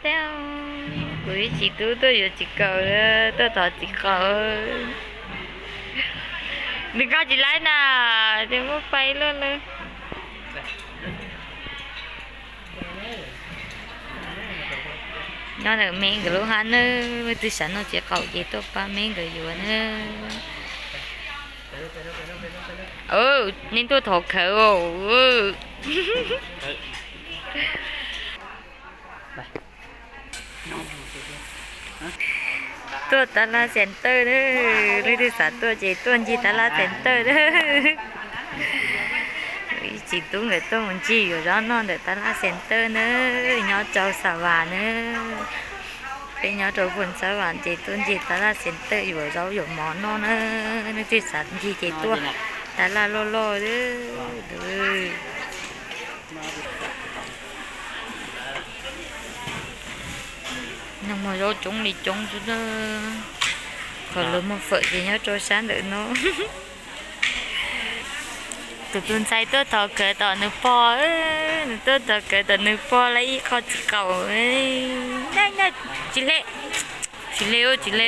Kuv ib txiv tub tuaj yuav txiv kaum, tuaj thov txiv qaub. Nws koj tsis laib na, ces muab pais luaj lawm. Nyob ntawm me nkawd lub hab nawb, leej twg xav noj txiv qaub ces tuaj pab me nkawd yuav nawb. Nej tuaj thov khawv os. Tuaj tab laj center nawb, leej twg xav tuaj ces tuaj ncig tab laj center nawb. Ib txiv tub nkawd tuaj mus ncig yuav zaub noj ntawm tab laj center nawb, nyob rau Xav Vas nawb. Peb nyob rau Phoos Xab Vas ces tuaj ncig tab laj center yuav zaub yuav mov noj na. Leej twg xav ncig ces tuaj, tab laj loj loj. Noj mov zaub coob li coob xwb na. Qhov lawv muag fawm ces nyob rau sab ntawm no. Kuv tus ntxhais tuaj thov khawv tom nws pog, nws tuaj thov khawv tom nws pog lawv ib qho txiv qaub. Tsis hle, tsis hle, tsis hle.